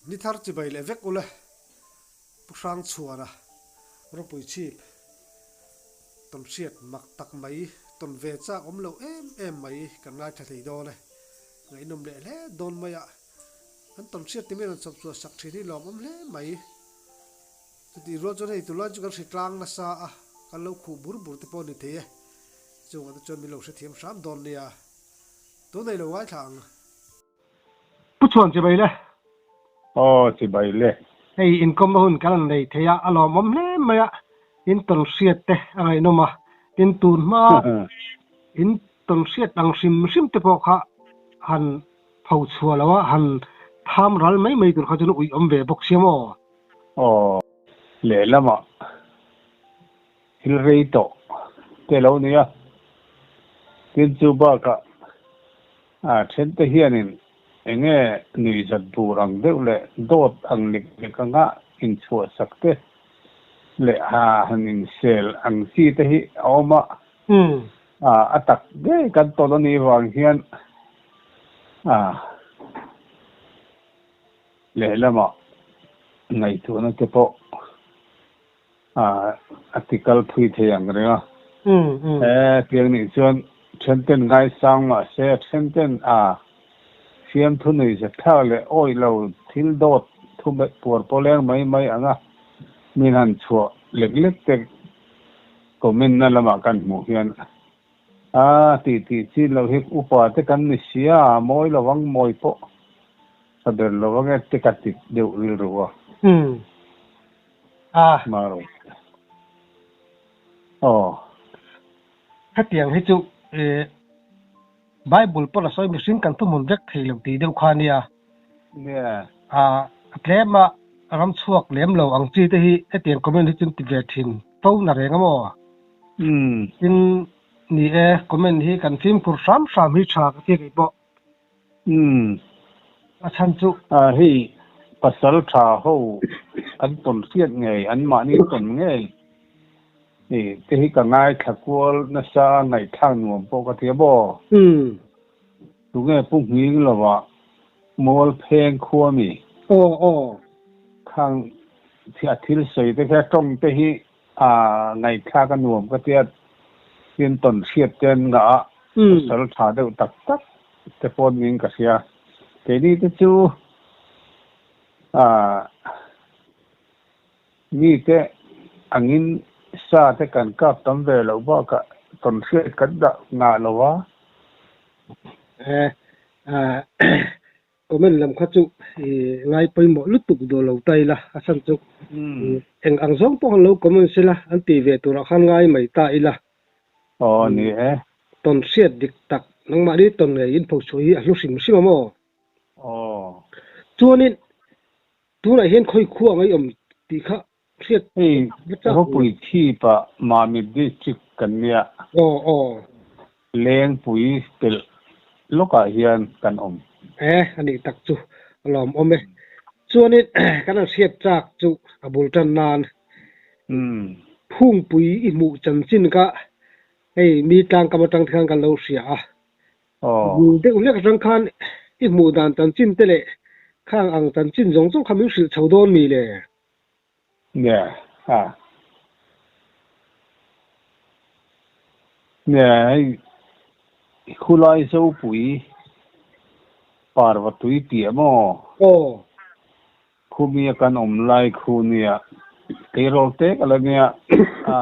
Ni thar chibai leh vek ula Pu Hrangchhuana ropui chhip tawn hriat mak tak mai tawn ve chak awm lo em em mai kan ngaithla thei dawn e. Ngaihnawm leh hle dawn mai a, an tawn hriat te mian an chawp chhuah sak thin hi lawmawm hle mai. Chutih rual chuan hei tunlai chu kan hri tlang nasa a, kan lo khuh bur bur te pawh a ni thei e. Chungah te chuan min lo hrethiam hram dawn nia. Tunei lo ngaithla ang. Pu Chhuan chibai le. Aw chibai le. Hei inkawmna hun kan han nei thei a, a lawmawm hle mai a, in tawn hriat te a ngaihnawm a, tin tun hma in tawn hriat ang hrim hrim te pawh kha han pho chhuah lo a, han tham ral mai mai tur kha chuan uih awm ve bawk sia maw? Aw lehlamah thil rei tawh te lo nia, tin chu bakah A thente hianin eng nge nuihzat bur ang deuh leh dawt ang nek nek anga inchhuahsak te leh ha han insel ang chi te hi a awm a, a tak ngei kan tawn a nih vang hian a lehlamah ngaihtuahna te pawh a ti kal phui thei ang reng a. He tiang nih chuan thenten ngaisang mah se thenten a fiamthu nui zatthlak leh awih lo thil dawt thu puar pawleng mai mai anga min han chhuah lek lek te comment na lamah kan hmuh hian a tih tih chin lo hi upa te kan ni sia mawi lo ang mawi pawh tha ber lo ang e te ka ti deuh rilru a. A. Maro. Aw. Hetiang hi chu eh Bible pawh la sawi mihring kan thuhmun vek thei lo tih deuh kha a nia. Nia. A tlem a ram chhuak lem lo ang chi te hi hetiang comment hi chu an ti ve thin fo na reng a maw? Umm. Tin, ni e, comment hi kan fimkhur hram hram hi tha ka tia kei pawh. Umm. A chhan chu. A hei pasal tha ho an tawn hriat ngei, an mahni tawn ngei i te hi ka ngaithla kual nasa ngaihthlak nuam pawh ka ti a maw? Umm. Tunge Pu Nghing lova Mual Pheng khua mi? Aw aw. Khang a thil sawi te kha tawng te hi A ngaihthlak a nuam ka tia, tin tawn hriat te an ngah a, pasal tha deuh tak tak te pawh niin ka hria. Keini te chu mite angin sa te kan kap tam ve loh bakah tawn hriat kan dah ngah lo a. Comment lam kha chu i ngai pawimawh lutuk duh lo ta ila, a chhan chu eng ang zawng pawh han lo comment sela an tih ve turah khan ngai mai ta ila. Aw ni e. Tawn hriat dik tak nangmahni tawn ngei in phochhuah hi a hlu hrim hrim a maw? Aw. Chuanin tunah hian khawi khua ang ei awm tih kha hriat Hei ropui chhip ah Mamit District kan nia. Aw aw. Lengpui pelh lawkah hian kan awm. E a nih tak chu a lawmawm e. Chuanin kan han hriat chak chu a bul tan nan Phungpui i hmuh chanchin kha hei mi tlangkam atang te khan kan lo hria a. Bul deuh hlek atang khan i hmuh dan chanchin te leh khang ang chanchin zawng zawng kha min hrilh chho dawn mi le? Nge a. Nge hei khulai zopui parva tui piah maw? Aw. Khumia kan awm lai khu nia tleirawl te ka la nia a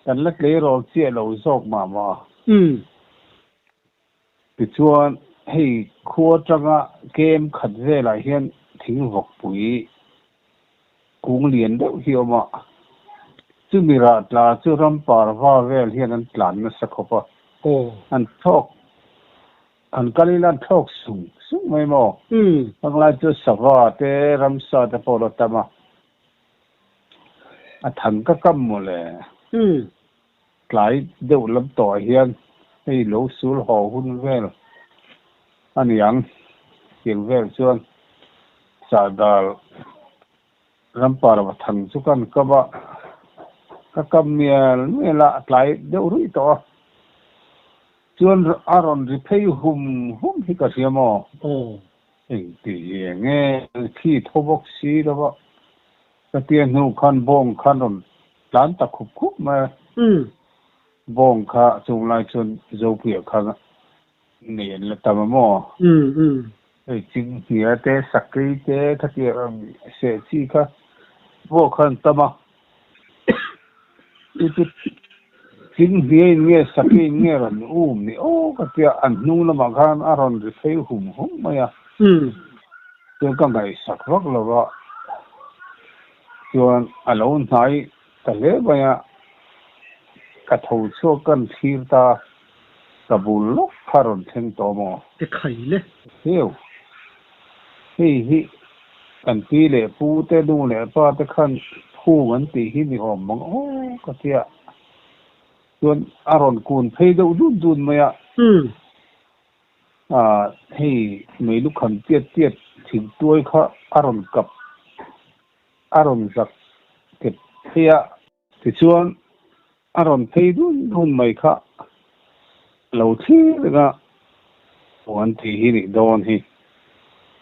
kan la tleirawl chiah lo zawk mah mah a. Umm. Tichuan hei khua atanga kem khat velah hian thingvawkpui kung lian deuh hi a awm a, chumi rah tla chu ram parva vel hian an tlan nasa khawp a, an thlawk an kal ila an thlawk sung sung mai maw? Panglai chu sava te ramsa te pawh a lo tam a, a thang ka kam mawle. Tlai deuh lam tawhah hian hei lo sul haw hun vel a ni ang tiang vel chuan Sahdal rampar va thang chu kan kam a, ka kam mial mial a, a tlai deuh ruih tawh a, chuan a rawn ri phei hum hum hi ka hria maw? Engti hi enge thi tho bawk si lo a, ka tia hnu khan bawng khan rawn tlan ta khup khup mai a. Bawng kha chunglai chuan Zopuia khan nei an la tam a maw? Hei Chinghnia te, Sakei te khatiang ang seh chi kha pawh khan tam a. Chu chu Chinghnia in nge Sakei in nge rawn um ni aw ka tia an hnung lamah khan a rawn ri phei hum hum mai a. Chuan ka ngaihsak vak lo va, chuan a lo hnai ta hle mai a, ka tho chhuak kan thlir ta. Ka bul lawk kha rawn thleng tawh maw? E khai le. Heu. Hei hi kan pi leh pu te nu leh pa te khan phung an tih hi ni awm mang aw ka tia. Chuan a rawn kun phei deuh dun dun mai a. Ah hei meilu kham tiat tiat thingtuai kha a rawn kap a rawn zak kep phei a. Tichuan a rawn phei dun dun mai kha lo thlir reng a, aw an tih hi nih dawn hi,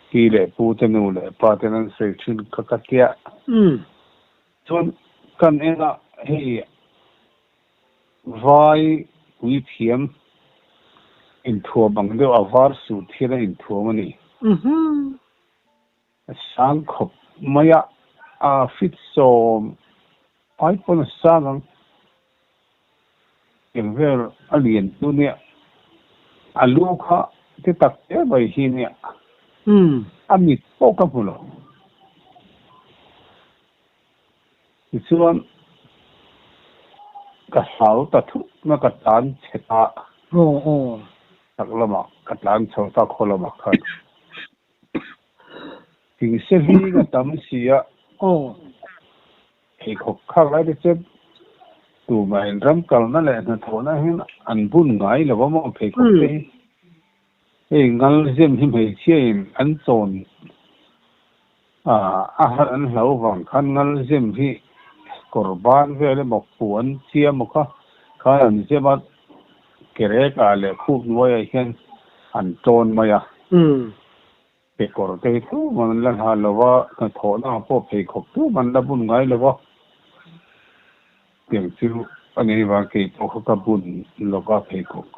pi leh pu te nu leh pa ten an sawi thin kha ka tia. Chuan kan en a, hei vai puithiam inthuam ang deuh a var suit hian a inthuam a ni. A sang khawp mai a, a fit sawm ai pawn a sang ang. Eng vel a lian chu nia, a lu kha ti tak te mai hi nia, a mit pawh ka hmu lo. Tichuan ka hlau ta thut na ka tlan chhe ta. Chak lamah ka tlan chho ta khaw lamah khan. Thingse hling a tam si a. Pheikhawk khak lai te chuan tumahin ram kalna leh hnathawhna hian an bun ngai lo a maw pheikhawk te hi. Hei ngal zem hi hmeichhia in an chawn a a harh an hlau vang khan ngal zem hi kawr ban vel emaw puan chiam emaw kha khan an zem a. Kerek ah leh khup hnuaiah hian an tawn mai a. Kekawr te hi tum an la hla lo va, hnathawhna ah pawh pheikhawk tum an la bun ngai lo va. Tiang chu a nei vang kei pawh kha ka bun lo va pheikhawk.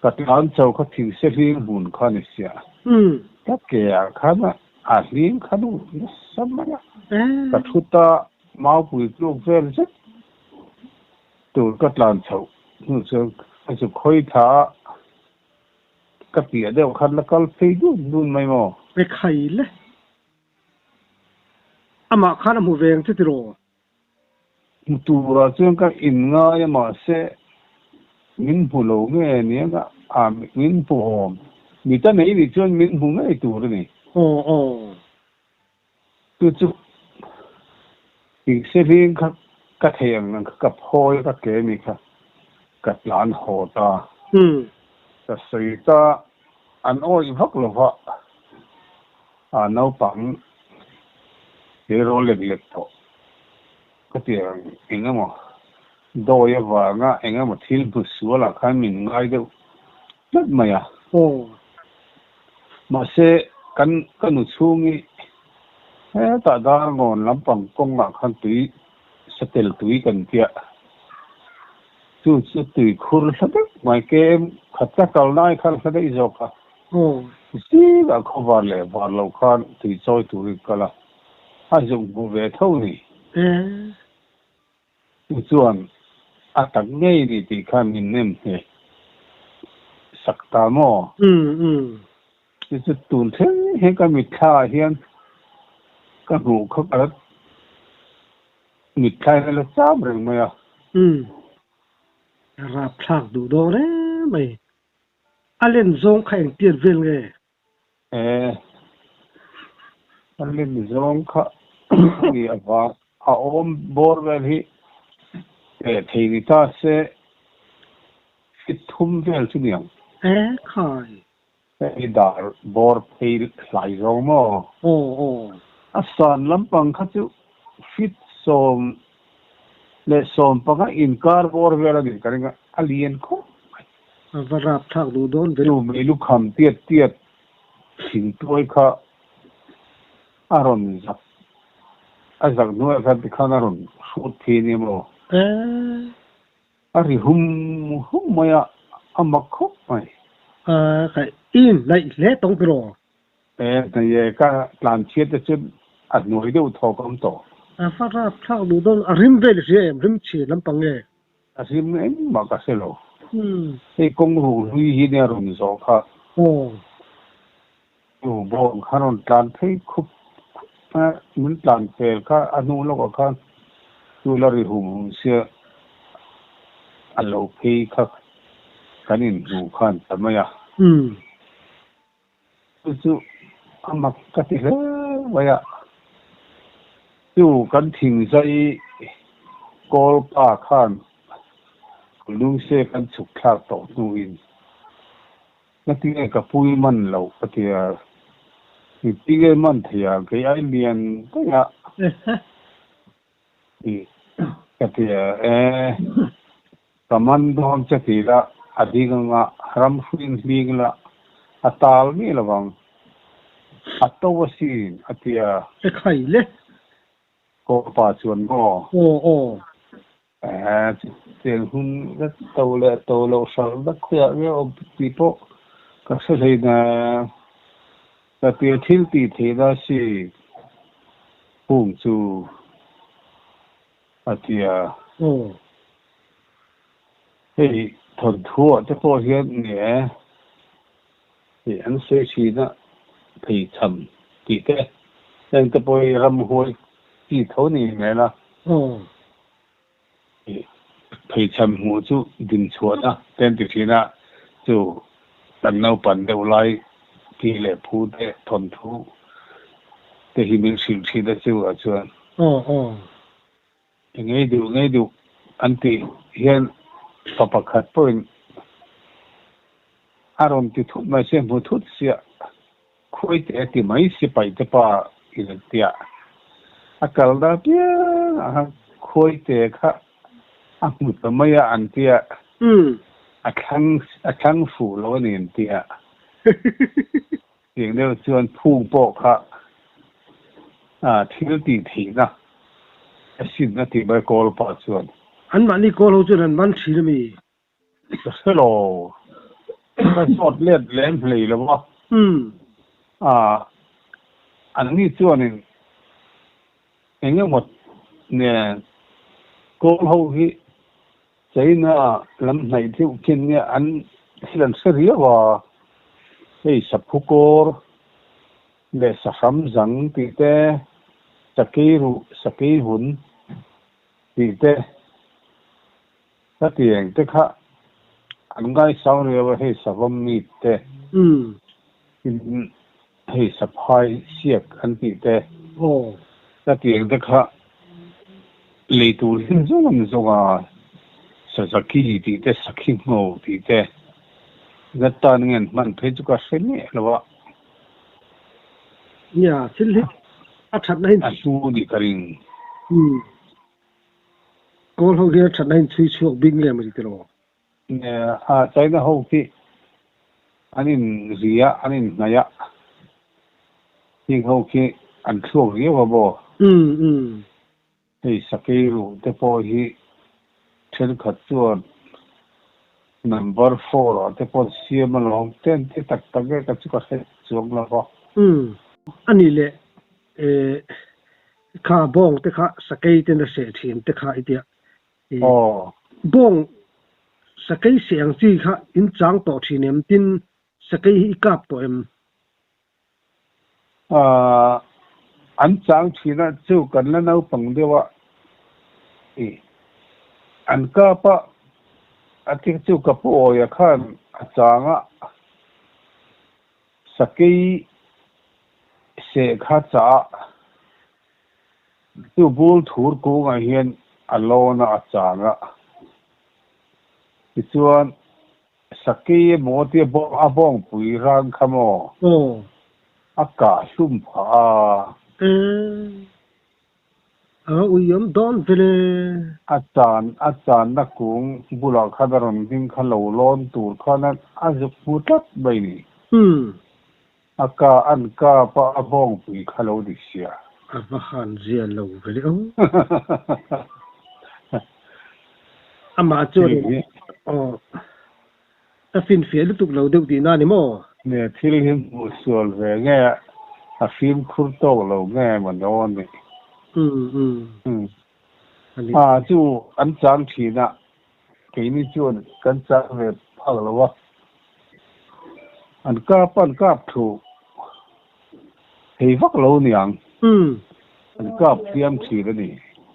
Ka tlan chho kha thingse hling hmun kha ni sia. Ka ke ah khan a hling kha nu nasa mai a. Ka thu ta maupui tluk vel zet. Tur ka tlan chhoh hnu chuan ka zu khawi thla a, ka piah deuh khan la kal phei dun dun mai maw? Pe khai le. Amah khan a hmu ve ang che tiraw? Hmu turah chuan ka in ngai a mahse min hmu lo nge nia ka a min hmu awm. Mit a nei nih chuan min hmu ngei tur a ni. Aw aw. Chu chu thingse hling kha ka thei ang ang kha ka phawi a ka ke mi kha ka tlan haw ta. Ka sawi ta an awih vak lo va, a naupang tleirawl lek lek tawh ka ti ang eng emaw dawi avanga eng emaw thil hmu sualah khan min ngai deuh tlat mai a. Mahse, kan ka nu chhungi hetah Darngawn lampang kawngah khan tui satel tui kan tia. Chu chu tui khur hla deuh mai kem khat ka kal nai khan hla daih zawk a. Zingah khaw var leh var lo khan tui chawi turin kal a, a zuk hmu ve tho ni. Chu chuan a tak ngei ni tih khan min nem hneh sak ta maw? Chu chu tun thleng hian ka mitthla ah hian ka hmuh kha ka la mitthla in a la cham reng mai a. Rapthlak duh dawn reng mai. A len zawng kha engtiat vel nge? E, a len zawng kha ni avang a awm bawr vel hi teh thei ni ta se fit thum vel chu ni ang. E, khai. Hei dar bawr phei hlai zawng maw? Aw, aw. A san lampang kha chu fit 15 inkar bawr vel a nih ka ring a, a lian khawp mai. A va rap thlak duh dawn ve. Chu mei lukham tiat tiat Thingtuai kha a rawn zak a zak hnuaiah khan tikhan a rawn hrut phei a ni maw? A ri hum hum mai a, a mak khawp mai. Ka in hnaih hle tawng ti rawh. E, hnaih e, ka tlan chhiat te chu a hnuai deuh thawk a awm tawh. A va rap thlak duh dawn, a rim vel i hria em? Rim chhe lampang nge? A rim engmah ka hre lo. Hei kawng ruh hlui hi nia rawn zawh kha. Chu bawng kha rawn tlan phei khup khup a, min tlan fel kha a hnu lawkah khan chu la ri hum hum sia a lo phei kha kan inhmuh khan ta mai a. Chu chu a mak ka ti hle mai a, chu kan thingzai kawl pa khan lungse kan chhuk thlak tawh hnuin ngatinge ka pui man loh ka ti a, engtinge man thei ang kei ai lian daih a ka ti a, e Ka man dawn che ti la, a ding anga ram hruin hling la, a tal miah lo vang. A to asin, a ti a. E khai le. Kawpa chuan maw? Aw, aw. Ehe, chutiang hun vek to leh to loh hralh vek khawiah nge awm tih pawh ka hre hlein a, ka tia thil tih theihna si hung chu. A ti a. Hei thawnthuah te pawh hian nge hei an sawi thin a, pheichham tih te heng te pawh hi ramhuai chi tho ni hmel a. Pheichham hmuh chu dinchhuahna te an ti thin a, chu kan naupan deuh lai pi leh phu te thawnthu te hi min hrilh thin a chu ah chuan. Ngei duh ngei duh an tih hian pa pakhat pawhin a rawn ti thut mai sia hmu thut sia khuai teh a ti mai si paihte pa in an tia a kal da piang ah khan khuai te kha a hmu ta mai a an tia a thlang a thlang fuh lo a ni an tia Tiang deuh chuan phung pawh kha thil tih theihna a sin a tih mai kawl pah chuan. Anmahni kawl ho chuan an man thin a mi? Ka hre lo, ka zawt let lem hlei lo a. Anni chuanin eng emaw nen kawl ho hi China lam hnaih deuh khin nge an thil an hre riau a, hei saphu kawr leh sahram zang tih te, sakei ruh, sakei vun tih te ka ti eng te kha an ngaisang riau a, hei savawm meat te, hei saphai siak an tih te ka ti eng te kha lei tur hi zawng an zawng a, Sazaki tih te Sakhi Ngho tih te zat tan nge an hman phei chu ka hre miah lo a. Nia, thil hi a thatna hi. A hlu nih ka ring. Umm. Kawl ho hian a thatna hi an chhui chhuak bik nge maw ti tiraw? A China ho khi an in ri a, an in hnaih a, heng ho khi an thluak riau a maw? Hei sakei ruh te pawh hi thenkhat chuan number four ah te pawh an siam alawm ten te tak tak e ka chu ka hre chuang lo va. A nih leh kha bawng te kha sakei ten a seh thin te kha i tia. Bawng sakei seh ang chi kha in chang tawh thin em? Tin, sakei hi i kap tawh em? An chang thin a, chu kan la naupang deuh a, an kap a, a ti chu ka pu awia khan a chang a, sakei seh kha chah a. Chu bul thur kungah hian a lawn a, a chang a. Tichuan, Sakei emaw tia a bawngpui rang kha maw? A kah hlum phah a. A uiawm dawn vele. A chan, a channa kung bulah khan a rawn ding kha lo lawn tur khan a zuk hmu tlat mai ni. A ka an kap a, a bawngpui kha lo ni sia. A va han zia lo ve le aw. Amah chuan aw a finfiah lutuk lo deuh tihna a ni maw? Nia, thil hi hmuh sual ve nge a fimkhur tawk lo nge maw dawn ni. Umm. A chu an chang thin a, keini chuan kan chang ve phak lo a, an kap an kap thu thei vak lo niang, an kap fiam thin a ni.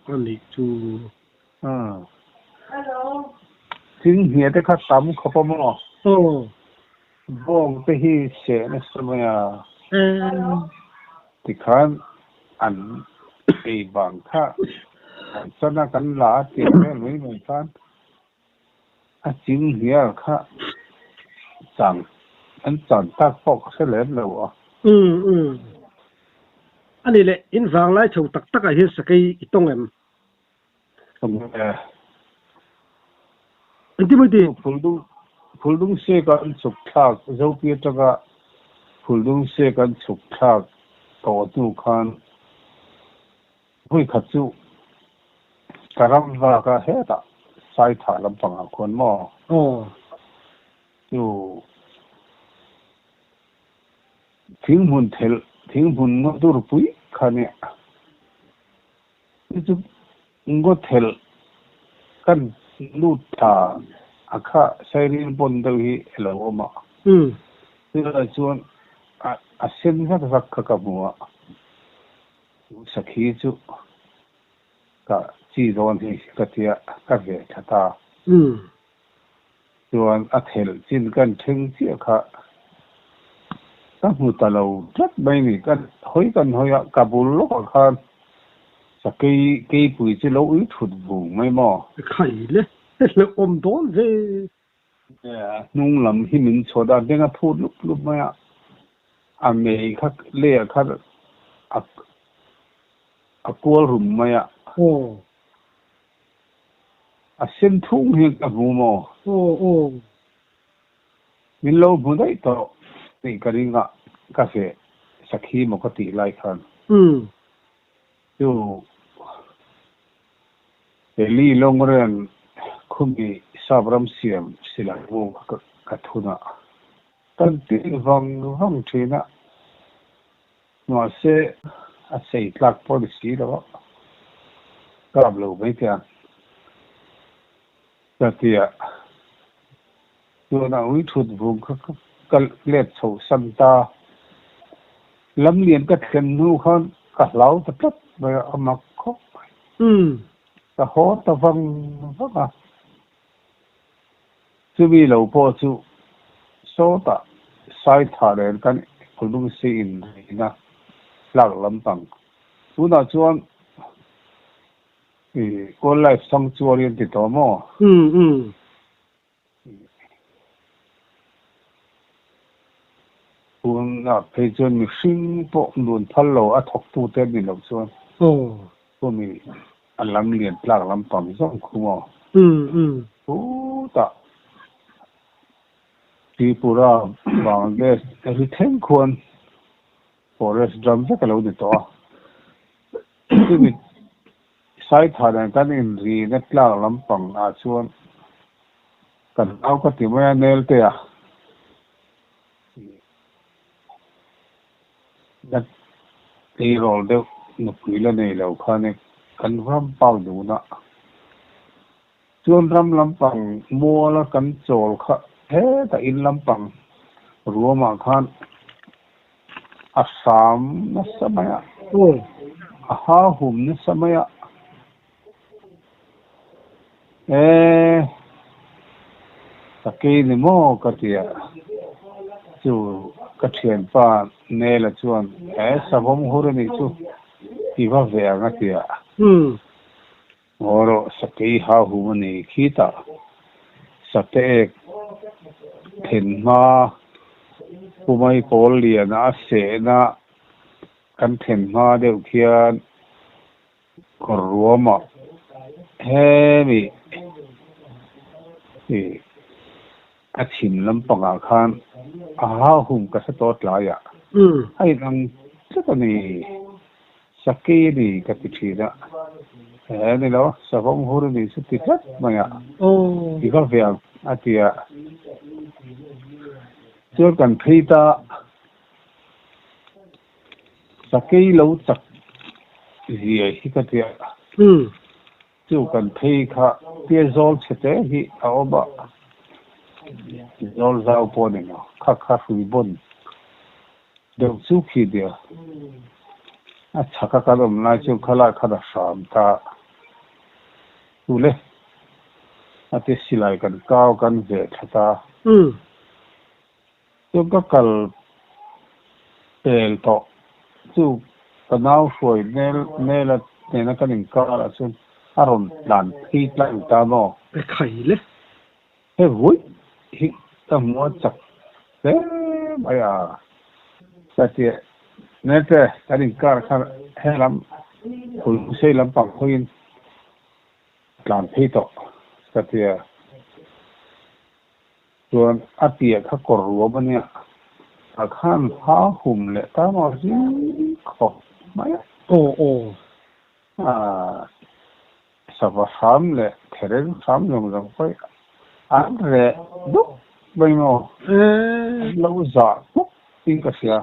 A nih chu. Thing hniah te kha tam khawp a maw? Bawng te hi seh nasa mai a. Tikhan an ei vang kha an chan a kan la a tih vel mai mai khan a ching hnial kha chang an chan tak pawh ka hre lem lo a. Umm. A nih leh in vanglai chho tak takah hian sakei i tawng em? Phuldung sek an chhuk thlak Zopi atanga Phuldung sek an chhuk thlak tawh hnu khan vawi khat chu ka ram vak a hetah Saitha lampangah khuan maw chu thinghmun thelh thinghmun ngaw durpui kha nia. Chu chu ngaw thelh kan lut thla a kha sairil pawn deuh hi a lo awm a. Chulai chuan a sen vak vak kha ka hmu a, chu sakhi chu ka chi dawn hi ka tia ka veh thla ta. Chuan a thelh chin kan thleng chiah kha ka hmu ta lo tlat mai ni. Kan hawi kan hawi a, ka bul lawkah khan sakei keipui chu lo ui thut vung mai maw? Khai le, hlauh awm dawn ve. A hnung lam hi min chhawt a, beng a phut lup lup mai a, a mei kha leiah khan a kual rum mai a. A sen thung hian ka hmu maw? Aw aw. Min lo hmu daih tawh tih ka ring a, ka feh sakhi maw ka tih lai khan. Umm. Chu Eli Longren khumi Sapram siam silai mu ka thun a, kan tin vang vang thin a. Mahse, a sei tlak pawh ni si lo a, kap lo mai teh ang ka ti a. Chuan a ui thut vung kha ka let chho san ta. Lamlian ka thlen hnu khan ka hlau ta tlat mai a, a mak khawp mai. Ka haw ta vang vang a. Chumi lo pawh chu sawtah Saitha nen kan Phulungsi in rina tlak lampang. Tunah chuan i Wildlife Sanctuary an ti tawh maw? Tunah phei chuan mihring pawh nun phal lo a thawktute an ni loh chuan chumi a lam lian tlak lampang zawng khu maw? Chutah Tripura, Bangladesh ri thleng khuan forest ram vek a lo ni tawh a. Chumi Saitha nen kan inrina tlak lampang ah chuan kan nau ka ti mai a Nelte a na tleirawl deuh nupui la nei lo khan kan ram pau dun a. Chuan ram lampang muala kan chawl kha hetah in lampang ruamah khan a hram nasa mai a, a ha hum nasa mai a, e sakei ni maw ka ti a, chu ka thianpa Nela chuan he savawm hur a nih chu i va ve ang a ti a. Ngaw rawh, sakei ha hum a ni khitah sate ek then hma Pumai pawl liana a sehna kan then hma deuh khian kawr ruamah hemi a chhim lampangah khan a ha hum ka hre tawh tlaiah. A inang tlat a ni. Sakei a ni ka ti thin a. He ni lo, savawm hur a ni chu ti tlat mai a. I va ve ang a ti a. Chuan kan phei ta sakei lo chak zia hi ka ti a. Chu kan phei kha tia zawl chhe te hi a awm a, zawl zau pawh a ni lo, kha kha hrui bawn deuh chu khi nia. A chhak a kan awm lai chuan khalai khan a hram ta tule a ti silai kan kau kan veh thla ta. Chuan ka kal pel tawh chu ka nau hruai nel nel a nena kan inkar ah chuan a rawn tlan phei tlang ta maw? Pe khai le. He vui hi ka hmu a chak hle mai a. Ka ti a, Nete kan inkar khan helam Phulhsei lampang hawiin tlan phei tawh ka ti a. Chuan a piah kha kawr ruam a nia, tah khan hma hum leh ta maw zing khawp mai a. Aw aw. A sava hram leh thereng hram zawng zawng pawh an reh dup mai maw? An lo zah hmuk in ka hria.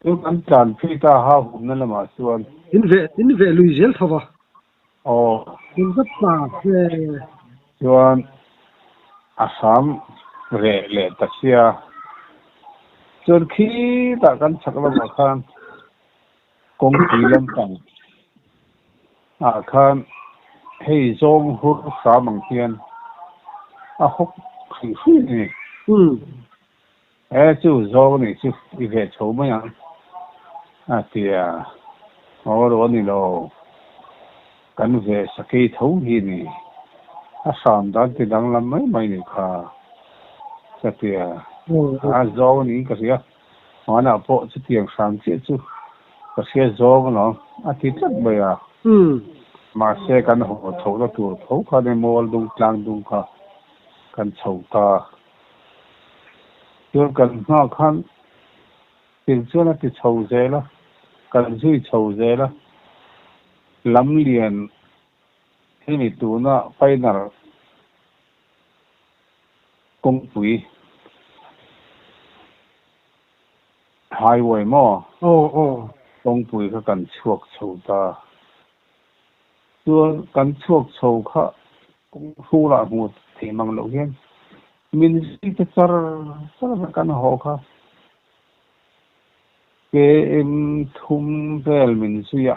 Chuan kan tlan phei ta ha humna lamah chuan. In veh in veh lui zel tho va. Aw. In va tla ve. Chuan a hram reh leh ta sia. Chuan khitah kan chhak lamah khan kawngpui lampang ah khan hei zawng hur hram ang hian a hawk hri hri a ni. He chu zawng nih chu i ve chho mai ang a ti a, haw rawh a ni lo, kan ve sakei tho hi a ni, a hram dan ti danglam mai mai nih kha ka ti a, a zawng a niin ka hria, hmanah pawh chutiang hram chiah chu ka hria zawng alawm a ti tlat mai a, mahse kan haw chhohna tur tho khan i mual dung tlang dung kha kan chho ta. Chuan kan hma khan thil chuan a ti chho zel a, kan zui chho zel a, lamlian hemi tuna final kawngpui highway maw kawngpui kha kan chhuak chho ta. Chuan kan chhuak chho kha kawng hrûlah hmuh theih mang loh hian min zui te char char vek an haw kha. KM thum vel min zui a.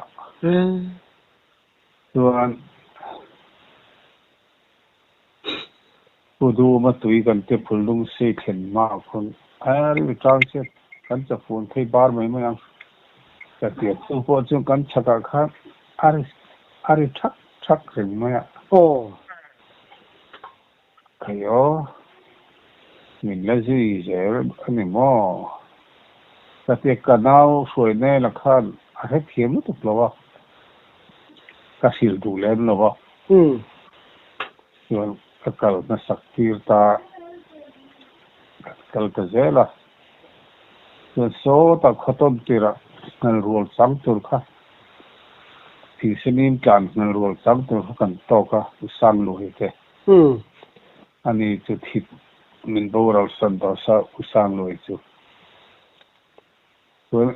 Chuan Pu Duma tui kan te phul lung sei thlen hma ah khawn a rilru tang chian kan chafun phei bar mai mai ang ka ti a. Chu pawh chuan kan chhakah khan a ri a ri thak thak reng mai a. Aw. Khai aw, min la zui zel a ni maw? Ka ti a, ka nau hruai nela khan a hrethiam lutuk lo a, ka hrilh duh lem lo a. Chuan ka kal hmasak tir ta, ka kal ta zel a. Chuan sawtah khawtawn tirah hngal rual chang tur kha thingsenim tlan hngal rual chang tur kha kan tawk a, U Sangluhi te. Ani chu thip min boral sawn tawh sa U Sangluhi chu. Chuan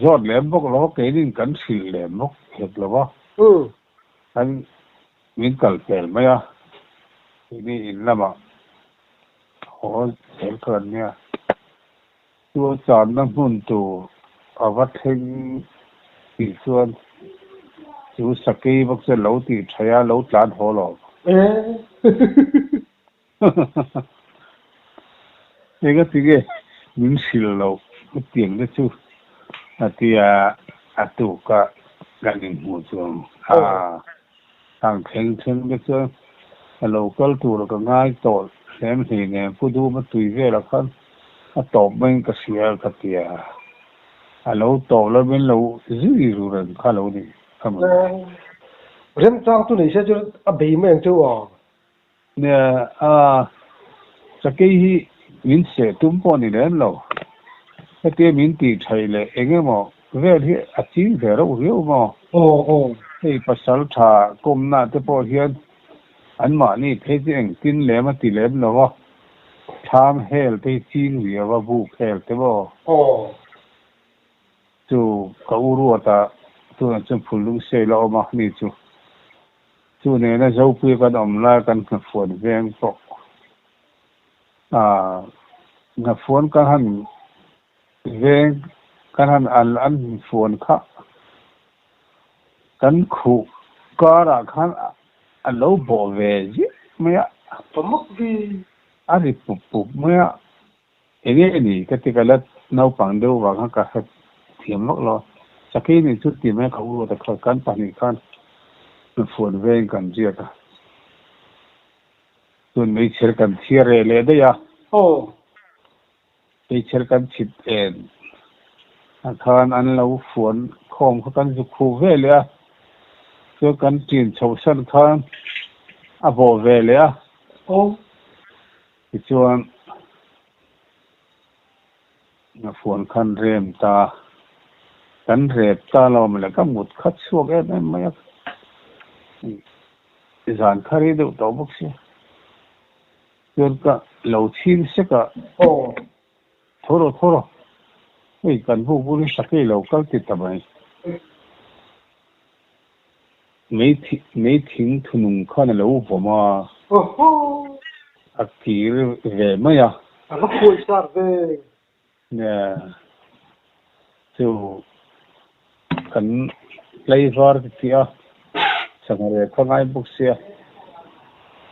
zawt lem bawk lo a, keinin kan hrilh lem bawk hek lo a. Kan min kal pel mai a, keini in lamah haw zel kha kan nia. Chu a channa hmun tur a va thleng tih chuan chu sakei bawk chuan lo tih thaih a, lo tlan haw lo. Engatinge min hrilh loh hetiang te chu a ti a, a tuka kan inhmuh chuan a ang thleng thleng te chuan a lo kal tur ka ngai tawh hlem hleinem Pu Duma tui velah khan a tawp maiin ka hria ka ti a, a lo tawp lo min lo zui ru reng kha lo ni ka hmu. Remchang chu nei se chu a bei mai ang cheu ang. Nia, a, sakei hi min seh tum pawh ni lem lo. Hetia min tih thaih leh eng emaw vel hi a ching ve reuh riau maw? Aw aw. Hei pasal tha kawmna te pawh hian anmahni phei chu engtin lem a ti lem lo a, thlam hel te hi ching riau a, buk hel te maw? Aw. Chu ka u Ruata tunah chuan phul lung sei la awm a ni chu. Chu nena Zopuia kan awm lai kan hnafuan veng pawh ah hnafuan kan han veng kan han al an hnafuan kha kan khuh karah khan a lo bawh ve ziah mai a. Pamak vi. A ri pup pup mai a. Enge ni ka ti ka la naupang deuh vang khan ka hre thiam vak lo. Sakei nih chu ti mai ka u ruat a kha kan pahnih khan hnafuan veng kan riak a. Chuan meichher kan chhiar reh leh daih a. Aw. Meichher kan chhit en ah khan an lo fuan khawm kha kan zuk khuh ve leh a. Chuan kan ṭin chhoh san khan a bawh ve leh a. Aw. Tichuan, Ngafuan khan rem ta, kan rep ta lo maw le, ka mut kha chhuak em em mai a, zan kha rei deuh tawh bawk sia, chuan ka lo chhing sek a, Aw. Tho rawh tho rawh, hei kan buk bul hi sakei lo kal ti ta mai. Mei thing thunung khan a lo vawm a. Awhaw! A kir ve mai a. A va khuai sar ve. Nia, chu kan tlaivar ti tih a, sangha rep kha ngai bawk sia.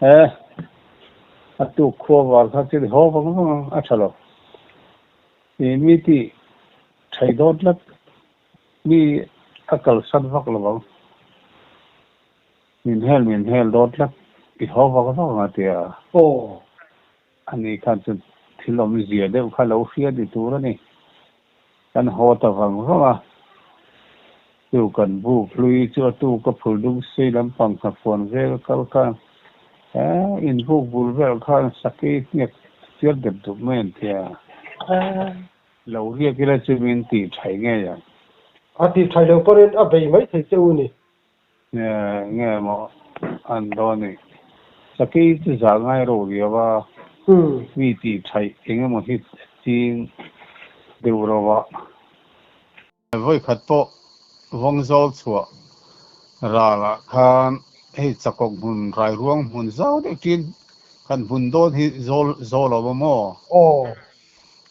He, a tuk khua var kha chu haw vang vang a, a tha lo. Ih mi tih thaih dawn tlat. Mi a kalsan vak lo ang. Min hel min hel dawn tlat i haw vak vak ang a ti a. Aw. Ani khan chu thil awmzia deuh kha lo hria ni tur a ni. Kan haw ta vang vang a. Chu kan buk hlui chu a tuk a phul dum sei lampang hnafuan vel kal khan he in buk bul vel khan sakei hniak chiar dep dup mai an ti a. Lo riak ila chu min tih thaih ngei ang. A tih thaih loh pawhin a bei mai thei che u ni. Nge nge maw an dawn ni. Sakei chu zah ngai ro riau a, mi tih thaih eng emaw hi ching deuh ro a. Vawikhat pawh Vawngzawl chhuah ralah khan hei chakawk hmun rairuang hmun zau deuh ṭin kan hmun dawn hi zawl zawl a awm a maw? Aw.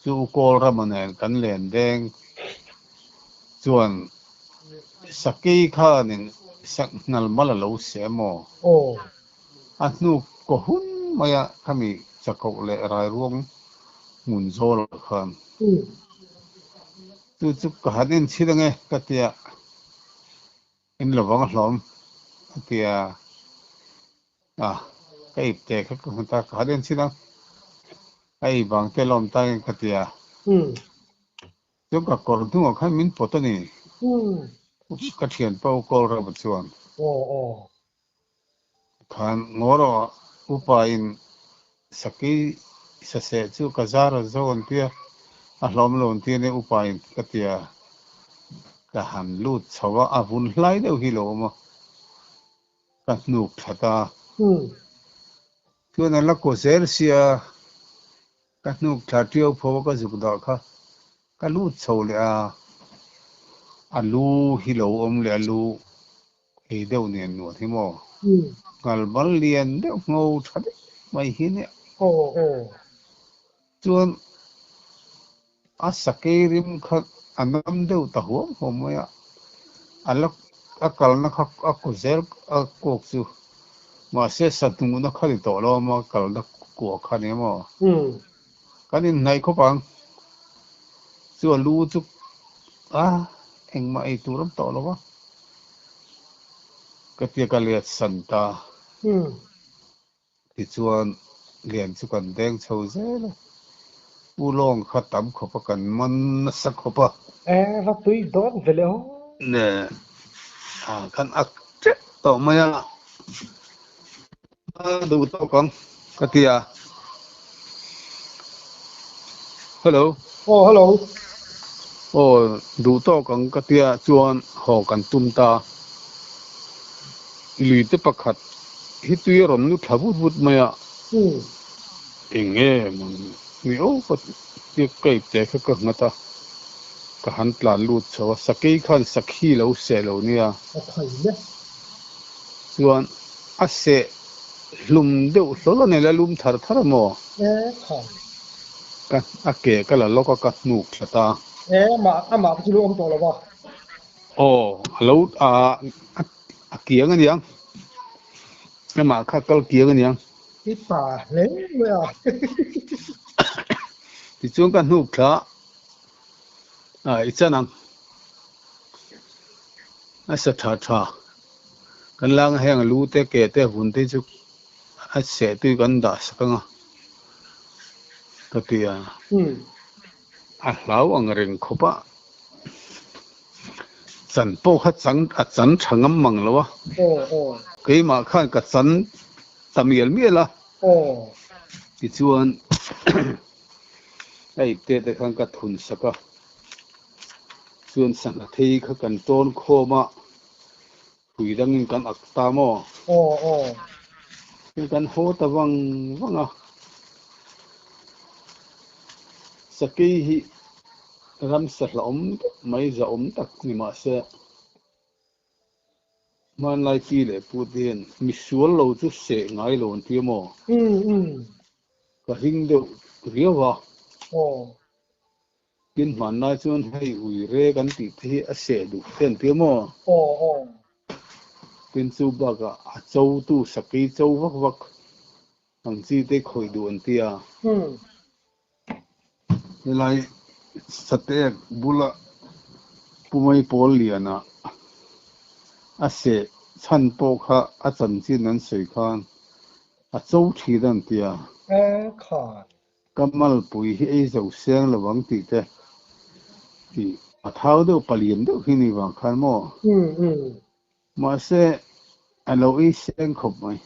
Chu kawl rama nen kan len deng chuan sakei khanin hnal mal a lo seh maw? Aw. A hnu kaw hun maia khami chakawk leh rairuang hmun zawlah khan. Chu chu ka han en chhin ange ka tia in lo vang hlawm a tia a ka ip te kha ka hmu ta ka han en chhin ang a ei vang te lawm ta nge ka tia chuan ka kawr hnungah khan min pawt a ni ka thianpa u kawl reuh chuan Khan ngaw rawh upa in sakei saseh chu ka zar a zo an tia, a hlawm lo an tia nia upa in ka tia ka han lut chho a, a vun hlai deuh hi lo awm a, ka hnuk that a. Chuan an la kaw zel sia, ka hnuk thla tiau pho a ka zuk dah kha ka lut chho leh a, a lu hi lo awm leh a lu Ei deuh nen nuam hi maw? Ngal bal lian deuh ngho tha deuh mai hi nia. Aw aw. Chuan a sakei rim kha a nam deuh ta huam huam mai a, a la a kalna kha a kaw zel a kawk chu mahse sa hnuhna kha ni tawh lo a maw kalna kua kha nia maw? Kan inhnaih khawp ang. Chu a lu chu a engmah ei tur awm tawh lo va. Ka tia ka let san ta. Tichuan lian chu kan deng chho zel a. U lawng kha tam khawp a kan man nasa khawp a. E va tui dawn ve le aw. Ne a kan ak tep tawh mai a. A duh tawk ang ka ti a. Hello. Aw hello. Aw duh tawk ang ka tia chuan haw kan tum ta. Lui te pakhat hi tui a rawn nu thla vut vut mai a. Eng nge maw ni aw ka tia ka ipte kha ka nghat a, ka han tlan lut chho a, sakei khan sakhi lo seh lo nia. Chuan a seh hlum deuh hlawl a nei la lum thar thar a maw? Ka a ke ka la lawk a ka hnuk thla ta. Amah chu lo awm tawh lo va. Aw a lo a a kiang a niang. Amah kha kal kiang a niang. I pa hle mai a. Tichuan ka hnuk thla a i chan ang. A sa tha tha. Kan langa heng lu te ke te vun te chu a seh tui kan dah sak anga ka ti a. A hlau ang reng khawp a. Chan pawh kha chang a chan tha ngam mang lo a. Keimah khan ka chan ta mial mial a. Tichuan a ipte te khan ka thun sak a. Chuan sangha thei kha kan tawn khawm a, hui dangin kan ak ta maw? Aw aw. Chuan kan haw ta vang vang a. Sakei hi ramsa hlauhawm deuh mai zahawm tak ni mah se, hmanlai pi leh pu te hian misual lo chu seh ngai lo an ti a maw? Ka hring deuh riau a. Aw. Tin hmanlai chuan hei ui re kan tih te hi a seh duh te an ti a maw? Aw aw. Tin chu bakah a cho tu sakei cho vak vak ang chi te khawih duh an ti a. Helai Satek bula Pumai pawl liana a seh chhan pawh kha a chanchin an sawi khan a cho thin an ti a. Eng khan. Ka malpui hi ei zo seng lo ang tih te tih a thau deuh palian deuh hi ni vang khan maw? Mahse a lo ei seng khawp mai.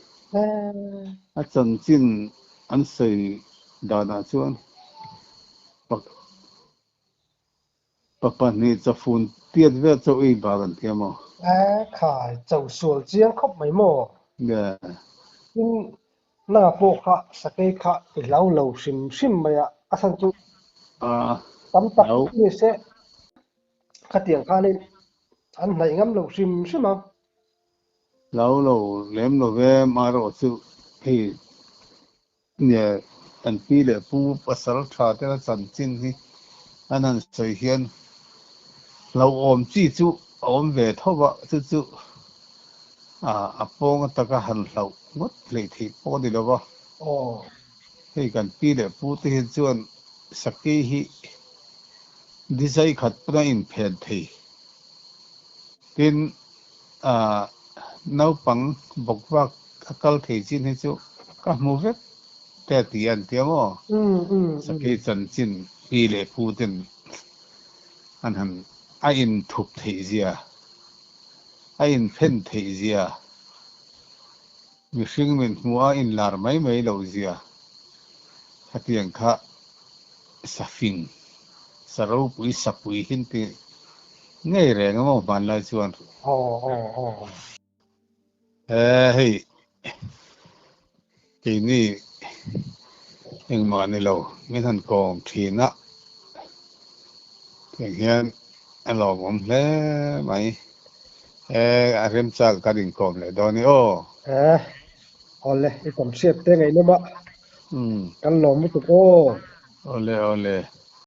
A chanchin an sawi danah chuan pa pahnih chawfun tiat vel chauh ei bar an ti a maw? A khai, cho sual chiang khawp mai maw? Tin, nanga pawh kha sakei kha i hlau lo hrim hrim mai a, a chhan chu tam tak ni se khatiang khanin an hnaih ngam lo hrim hrim ang. Hlau lo lem lo ve, marawh chu hei Nia, kan pi leh pu pasal tha tena chanchin hi an han sawi hian hlauhawm chi chu a awm ve tho va, chu chu a pawng ataka han hlauh ngawt hleih theih pawh a ni lo va. Hei kan pi leh pu te hi chuan Sakei hi dizai khat pawn a inphen thei. Tin, naupang bawkvak a kal thei chin hi chu ka hmu vek te a ti an tia maw? Sakei chanchin pi leh pu ten an han a inthup theih zia, a inphen theih zia, mihring min hmuh a inlar mai mai loh zia khatiang kha safing, saropui, sapui hin ti Ngei reng a maw hmanlai chuan. Aw aw aw. He hei keini engmah ni lo min han kawm thin a, tiang hian a lawmawm hle mai. He a remchang kan inkawm leh dawn i aw. He awle i kawm hriat te ngaihnawm a, kan lawm lutuk aw. Awle awle.